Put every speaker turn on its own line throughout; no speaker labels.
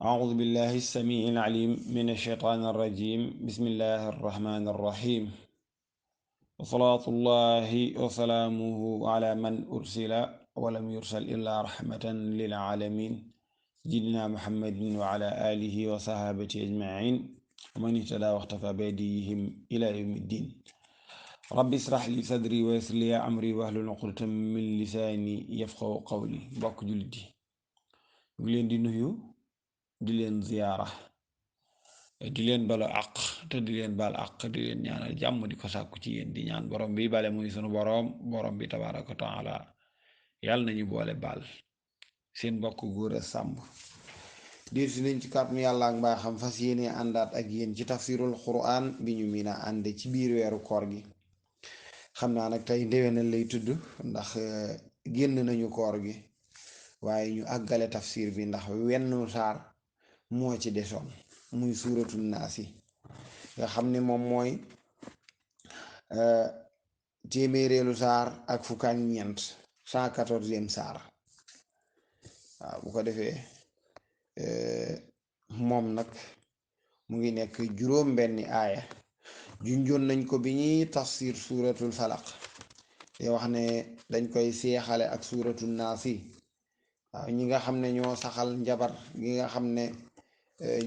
أعوذ بالله السميع العليم من الشيطان الرجيم بسم الله الرحمن الرحيم وصلاة الله وسلامه على من أرسل ولم يرسل إلا رحمة للعالمين سيدنا محمد وعلى آله وصحابته أجمعين ومن اهتدى واختفى بهديهم إلى يوم الدين رب اشرح لي صدري ويسر لي أمري واحلل عقدة من لساني يفقهوا قولي mbokk jullit yi ñu ngi leen di nuyu di leen ziyaara di leen balu àq te di leen baal àq di leen ñaanal jàmm di ko sàkku ci yéen di ñaan borom bi bale muy sunu borom bi tabaaraka wa taala yàlla nañu boole baal seen mbokk góor a sàmb diir si nañ ci kàttanu yàlla ak mbaaxam fas yéene àndaat ak yéen ci tafsirul quran bi ñu miin a ànde ci biir weeru koor gi xam naa nag tey ndéwénal lay tudd ndax génn nañu koor gi waaye ñu àggale tafsir bi ndax wenn saar moo ci desoon muy suuratul naasi nga xam ne moom mooy téeméereelu saar ak fukk ak ñeent 114e saar waaw bu ko defee moom nag mu ngi nekk juróom benni aaya junjoon nañ ko bi ñuy tafsir suuratul falaq te wax ne dañ koy seexale ak suuratul naasi waaw ñi nga xam ne ñoo saxal njabar gi nga xam ne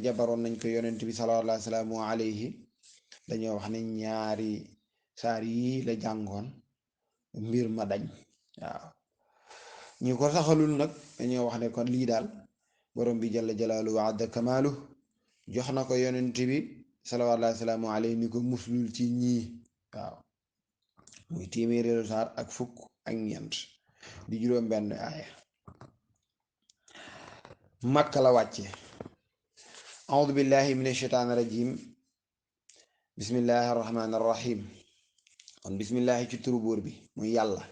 jabaroon nañ ko yonent bi sallallahu alayhi dañoo wax ne ñaari saar yi la jàngoon mbir ma dañ waaw ñi ko saxalul nag dañoo wax ne kon lii daal borom bi jalla jalaalu wa adda kamaalu jox na ko yonent bi sallallahu alayhi ni ko muslul ci ñii waaw muy téeméereelu saar ak fukk ak ñeent di juróom benn aaya Makka la wàcce audu billahi min asheytaani rajim bismillahi arrahmani arrahim kon bismillahi ci turu buur bi muy yàlla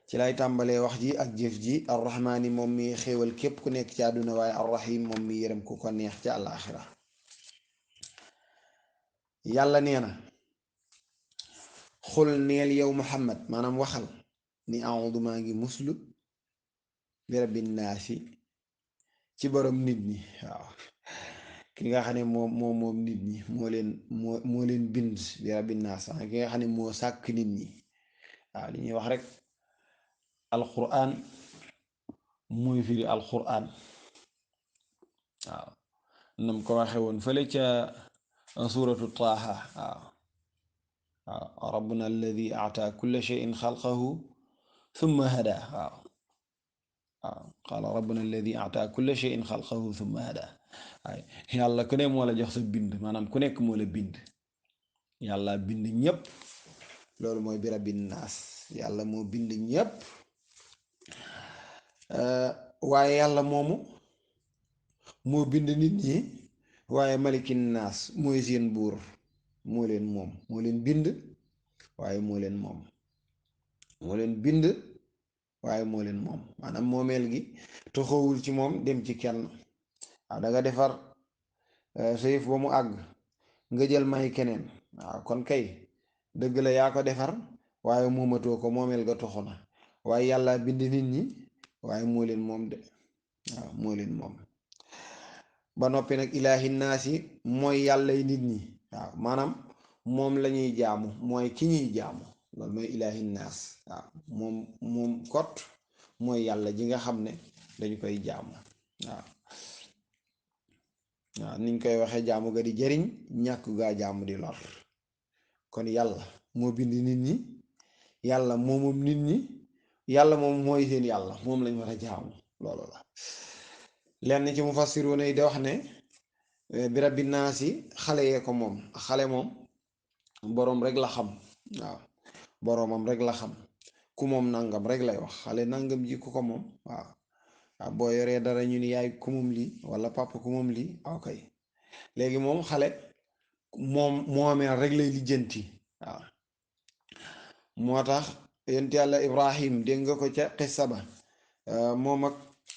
ci lay tàmbalee wax ji ak jëf ji arrahmaani moom mi xéewal képp ku nekk ci àdduna waaye arrahim moom mi yërëm ku ko neex ci àllaaxira yàlla nee na xul neel yow muhammad maanaam waxal ni audu maa ngi muslu bi rabbin naasi ci borom nit ñi waaw ki nga xam ne moom nit ñi moo leen bind bi rabbin naas ki nga xam ne moo sàkk nit ñi waaw li ñuy wax rek alquran mooy firi alquran waaw nam ko waxe woon fële ca suratu taaha waaw rabbuna alladi ata kulla cheyin xalqahu thumma hada waaw qaala rabbuna alladi ata kulla cheyin xalqahu thumma hada waaye yàlla ku ne moo la jox sa bind maanaam ku nekk moo la bind yàlla bind ñépp loolu mooy bi rabbin naas yàlla moo bind ñépp waaye yàlla moomu moo bind nit ñi waaye malikin naas mooy seen buur moo leen moom moo leen bind waaye moo leen moom moo leen bind waaye moo leen moom maanaam moomeel gi toxowul ci moom dem ci kenn waaw da nga defar sa yëf ba mu àgg nga jël may keneen waaw kon kay dëgg la yaa ko defar waaye moomatoo ko moomeel ga toxu na waaye yàlla bind nit ñi waaye moo leen moom de waaw moo leen moom ba noppi nag ilaahi naasi mooy yàllay nit ñi waaw maanaam moom la ñuy jaamu mooy ki ñuy jaamu loolu mooy ilaahi naas waaw moom kot mooy yàlla ji nga xam ne dañu koy jaamu waaw niñ koy waxee jaamu ga di jëriñ ñàkk gaa jaamu di lor kon yàlla moo bind nit ñi yàlla moom nit ñi yàlla moom mooy seen yàlla moom lañ war a jaamu loolu la lenn ci mufassiruuna yi di wax ne bi rabbi naasi xale yee ko moom xale moom boroom rek la xam waaw boroomam rek la xam ku moom nangam rek lay wax xale nangam ji ku ko moom waaw boo yoree dara ñu ni yaay ku moom lii wala papa ku moom lii ok léegi moom xale moomeel rek lay lijjanti waaw moo tax yonent yàlla Ibrahim dégg nga ko ca xissa ba moom ak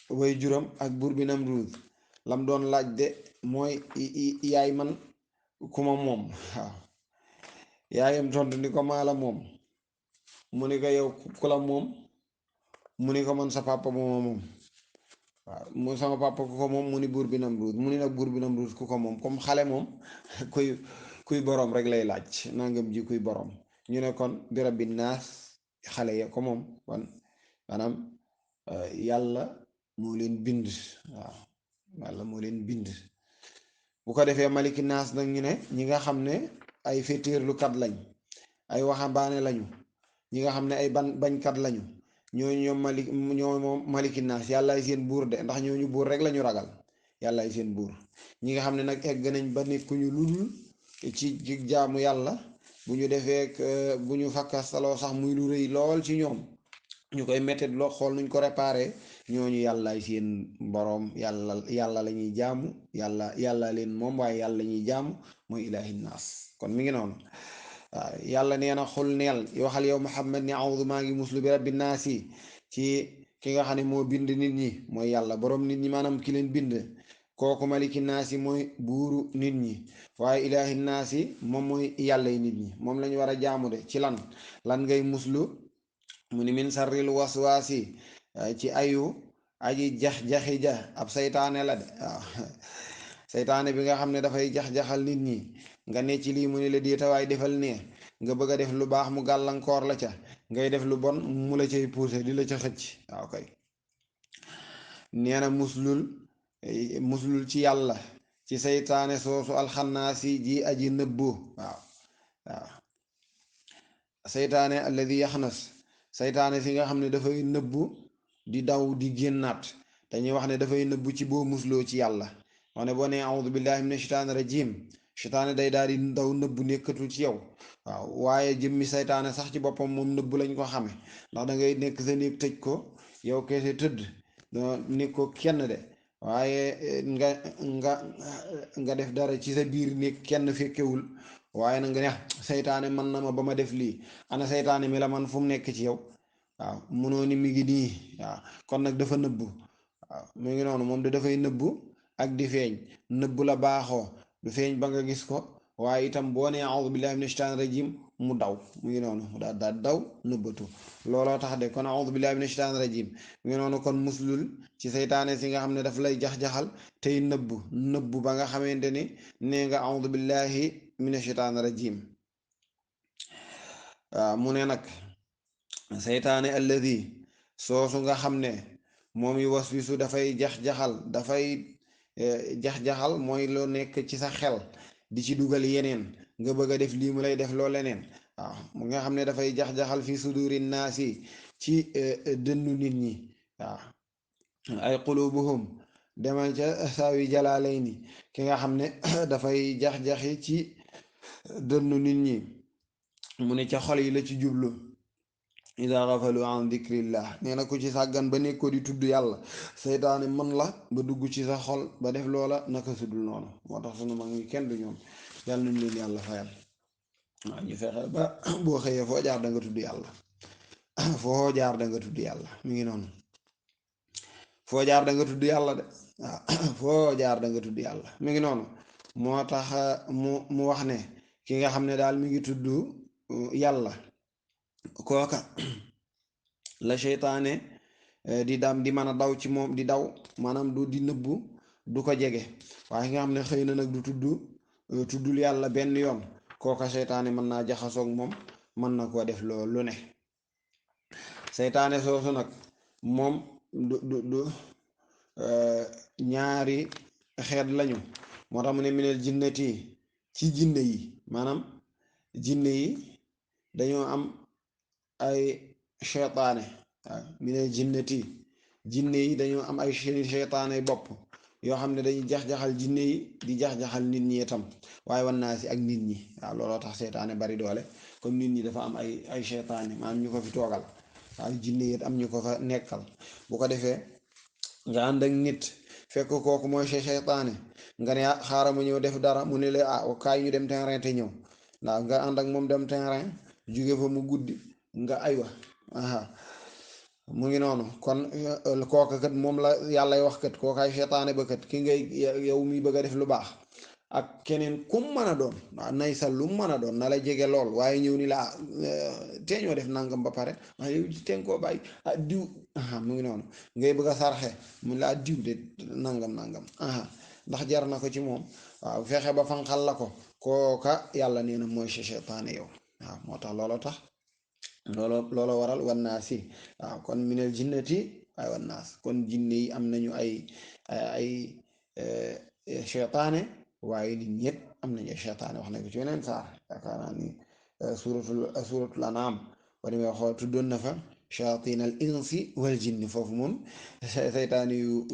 way juram ak buur bi Namruud lam doon laaj de mooy yaay man ku ma moom waaw yaayam tontu ni ko maa la moom mu ni ko yow ku la moom mu ni ko man sa papa mooma moom waaw mu sama papa ku ko moom mu ni buur bi Namruud mu ni nag buur bi Namruud ku ko moom comme xale moom kuy boroom rek lay laaj nangam ji kuy boroom ñu ne kon bi rabbi naas xale ya ko moom kon maanaam yàlla moo leen bind waaw yàlla moo leen bind bu ko defee maliki naas nag ñu ne ñi nga xam ne ay féetéerlukat lañ ay waxambaane lañu ñi nga xam ne ay bañkat lañu ñoo moom maliki naas yàllaay seen buur de ndax ñooñu buur rek lañu ragal yàllaay seen buur ñi nga xam ne nag egg nañ ba nekkuñu ludul ci jaamu yàlla bu ñu defee bu ñu fakkastaloo sax muy lu rëy lool ci ñoom ñu koy mettit loo xool nuñ ko réparé ñooñu yàllaay seen boroom yàlla la ñuy jaamu yàlla leen moom waaye yàlla la ñuy jaamu mooy ilaahi naas kon mi ngi noonu waaw yàlla nee na xul neel waxal yow Muhammad ni awdu maa ngi muslu bi rabbi naas yi ci ki nga xam ne moo bind nit ñi mooy yàlla boroom nit ñi maanaam ki leen bind kooku maliki naas yi mooy buuru nit ñi waaye ilaahi naas yi moom mooy yàllay nit ñi moom lañu war a jaamu de ci lan ngay muslu mu ni min sarril waswaasi ci ayu aji jax-jaxi ja ab saytaane la de waaw saytaane bi nga xam ne dafay jax-jaxal nit ñi nga ne ci lii mu ni la déetawaay defal nee nga bëgg a def lu baax mu gàllankoor la ca ngay def lu bon mu la cay puuse di la ca xëcc waaw kay nee na muslul ci yàlla ci saytaane soosu alxannaasi ji aji nëbbu waaw saytaane alladi yaxnas saytaane si nga xam ne dafay nëbbu di daw di génnaat dañuy wax ne dafay nëbbu ci boo musloo ci yàlla wax ne boo nee audu billahi mina shaytaani rajim shaytaane day daal di daw nëbbu nekkatul ci yow waaw waaye jëmmi saytaane sax ci boppam moom nëbbu lañ ko xame ndax da ngay nekk sa néeg tëj ko yow kese tëdd nekk ko kenn de waaye nga def dara ci sa biir néeg kenn fekkewul waaye nag nga ne saytaane man na ma ba ma def lii ana saytaane mi la man fu mu nekk ci yow waaw munoo ni mi ngi nii waaw kon nag dafa nëbbu waaw mu ngi noonu moom de dafay nëbbu ak di feeñ nëbbu la baaxoo du feeñ ba nga gis ko waaye itam boo nee a'uudu billahi mina shaytaani rajim mu daw mu ngi noonu mu daal daw nëbbatu looloo tax de kon a'uudu billahi mina shaytaani rajim mu ngi noonu kon muslul ci seytaane si nga xam ne daf lay jax-jaxal tey nëbbu ba nga xamante ni nee nga a'uudu billahi mina shaytaani rajim waaw mu ne nag seytaane alladi soosu nga xam ne moom yi waswisu dafay jax-jaxal mooy loo nekk ci sa xel di ci dugal yeneen nga bëgg a def lii mu lay def loo leneen waaw mu nga xam ne dafay jax-jaxal fi suduri naasi ci dënnu nit ñi waaw ay qulubuhum demal ca saawi jalaalayni ki nga xam ne dafay jax-jaxi ci dënnu nit ñi mu ne ca xol yi la ci jublu ida gafalu an dikrillah nee na ku ci sàggan ba nekkoo di tudd yàlla seytaane mën la ba dugg ci sa xol ba def loola naka sudul noonu moo tax sunu mag ñi kenn du ñoom yàlla nañ leen yàlla fayal waaw ñu fexe ba boo xëyee foo jaar da nga tudd yàlla foo jaar da nga tudd yàlla mi ngi noonu foo jaar da nga tudd yàlla de waaw foo jaar da nga tudd yàlla mi ngi noonu moo tax mu wax ne ki nga xam ne daal mi ngi tudd yàlla kooka la seytaane di mën a daw ci moom di daw maanaam du di nëbbu du ko jege waaye nga xam ne xëy na nag du tuddul yàlla benn yoon kooka seytaane mën naa jaxasoog moom mën na koo def loolu ne seytaane soosu nag moom du ñaari xeet lañu moo tax mu ne minel jinnati ci jinne yi maanaam jinne yi dañoo am ay seytaane waaw minel jinnati jinne yi dañoo am ay seytaane bopp yoo xam ne dañuy jax-jaxal jinne yi di jax-jaxal nit ñi itam waaye wan naa si ak nit ñi waaw looloo tax seytaane bari doole comme nit ñi dafa am ay seytaane maanaam ñu ko fi toogal waaw jinne yi am ñu ko fa nekkal bu ko defee nga ànd ak nit fekk kooku mooy seytaane nga ne xaaral ma ñëw def dara mu ne la kaay ñu dem terrain te ñëw ndax nga ànd ak moom dem terrain jóge fa mu guddi nga aywa mu ngi noonu kon kooka kat moom la yàllay wax kat kookaay seytaane ba kat ki ngay yow mi bëgg a def lu baax ak keneen kum mën a doon waaw nay sa lu mën a doon na la jege lool waaye ñëw ni la tee ñoo def nangam ba pare waaye yow teen koo bàyyi diw mu ngi noonu ngay bëgg a sarxe mu laa diw de nangam ndax jar na ko ci moom waaw fexe ba fanqal la ko kooka yàlla nee na mooy seytaane yow waaw moo tax looloo waral wannaasi waaw kon minal jinnati waaye wannaas kon jinne yi am nañu ay seytaane waaye nit ñett am nañu ay seytaane wax na ko ci weneen saar yaakaar naa ni suratul anaam wala may xool tuddoon na fa shayatin al insi wal jinni foofu moom seytaane yu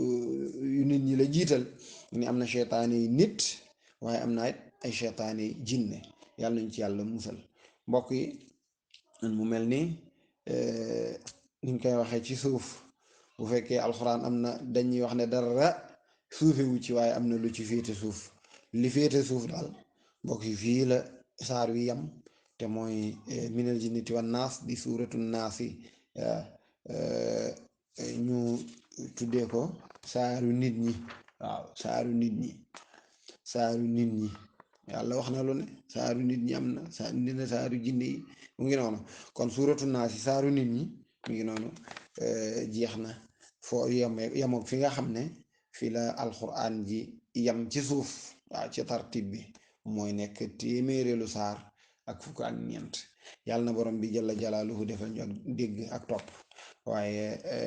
nit ñi la jiital ni am na seytaane yi nit waaye am na ay seytaane yi jinne yàlla nañ ci yàlla musal mbokk yi mu mel ni niñ koy waxee ci suuf bu fekkee alxuraan am na dañuy wax ne dara suufewu ci waaye am na lu ci féete suuf li féete suuf daal mbokk yi fii la saar wi yam te mooy minal jinnati wan naas di suuratu naas yi ñu tuddee ko saaru nit ñi waaw saaru nit ñi yàlla wax na lu ne saaru nit ñi am na saaru jinne yi mu ngi noonu kon suuratu naas yi saaru nit ñi mu ngi noonu jeex na foo yemoog fi nga xam ne fi la alxuraan ji yam ci suuf waaw ci tartib bi mooy nekk téeméereelu saar ak fukk ak ñeent yàlla na borom bi jalla jalaaluhu defal ñu ak dégg ak topp waaye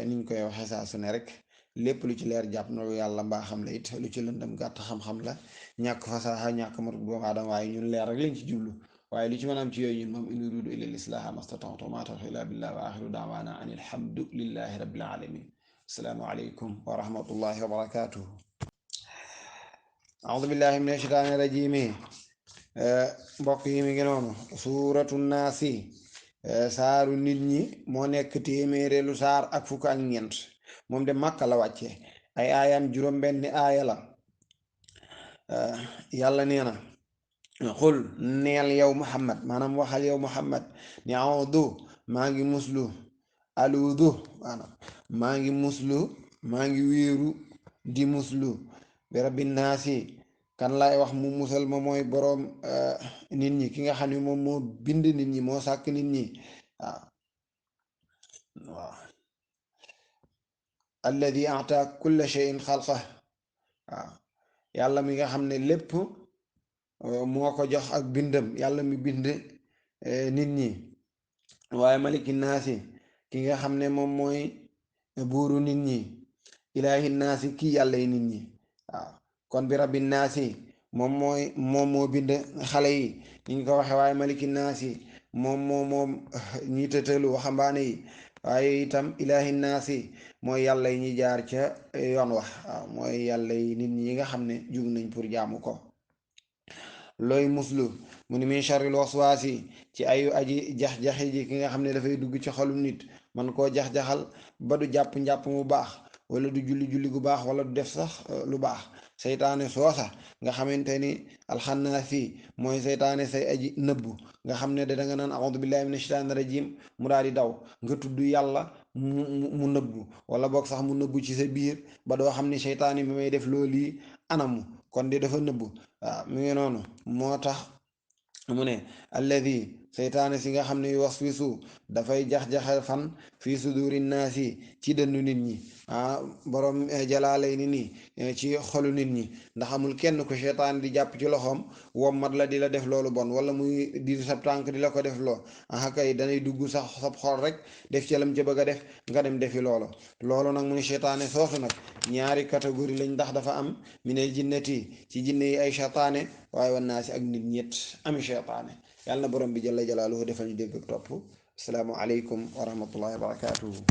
niñ koy waxee saa su ne rek lépp lu ci leer jàpp na lu yàlla mbaa xam la it lu ci lëndëm gàtt xam-xam la ñàkk fasaxa ñàkk mat doomu aadama waaye ñun leer rek lañ ci jublu waaye lu ci mën a am ci yooyu ñun moom in uriidu illa l-islaaha mastata'tu wa maa tawfiiqii illaa billaah wa aaxiru da'waanaa ani alhamdu lillaahi rabbil aalamiin assalaamu aleykum wa rahmatullaahi wa barakaatuhu a'uudu billaahi mina shaytaani rajiim mbokk yi mi ngi noonu suuratu naasi saaru nit ñi moo nekk téeméereelu saar ak fukk ak ñeent moom de Màkka la wàcce ay aayam juróom-benni aaya la yàlla nee na xul neel yow Muhammad maanaam waxal yow Muhammad ni audu maa ngi muslu aluudu maanaam maa ngi wéeru di muslu bi rabbi naasi kan laay wax mu musal ma mooy boroom nit ñi ki nga xam ne moom moo bind nit ñi moo sàkk nit ñi waaw alladi ata kulla shay'in xalqa waaw yàlla mi nga xam ne lépp moo ko jox ak bindam yàlla mi bind nit ñi waaye maliki naasi ki nga xam ne moom mooy buuru nit ñi ilaahi naasi kii yàlla yi nit ñi waaw kon bi rabbi naasi moom moo bind xale yi ni ñu ko waxe waaye maliki naasi moom ñi tëtalu waxambaane yi waaye itam ilaahi naasi mooy yàlla yi ñi jaar ca yoon wax waaw mooy yàlla yi nit ñi nga xam ne jug nañ pour jaamu ko looy muslu mu ni min sharril waswaasi ci ayu aji jax-jaxi ji ki nga xam ne dafay dugg ci xolum nit man koo jax-jaxal ba du jàpp-njàpp mu baax wala du julli gu baax wala du def sax lu baax seytaane soosa nga xamante ni alxannaasi mooy seytaane say aji nëbbu nga xam ne da nga naan a'uudu billahi mina shaytaani rajim mu daal di daw nga tudd yàlla mu nëbbu wala boog sax mu nëbbu ci sa biir ba doo xam ni seytaane bi may def loolu yi anamu kon de dafa nëbbu waaw mu ngi noonu moo tax mu ne alladi seytaane si nga xam ne waswisu dafay jax-jaxal fan fii suduri naasi ci dëndu nit ñi borom jalaalay ni nii ci xolu nit ñi ndax amul kenn ku seytaane di jàpp ci loxoom wommat la di la def loolu bon wala muy di sab tànk di la ko def loo kay danay dugg sax sab xol rek def ci lam ca bëgg a def nga dem defi loolu nag mu ne seytaane soosu nag ñaari catégorie lañ ndax dafa am minal jinnati ci jinne yi ay seytaane waaye wan naa si ak nit ñett ami seytaane yàlla na borom bi jalla jalaaluhu defal ñu dégg ak topp asalaamu aleykum wa rahmatullahi wa barakatuhu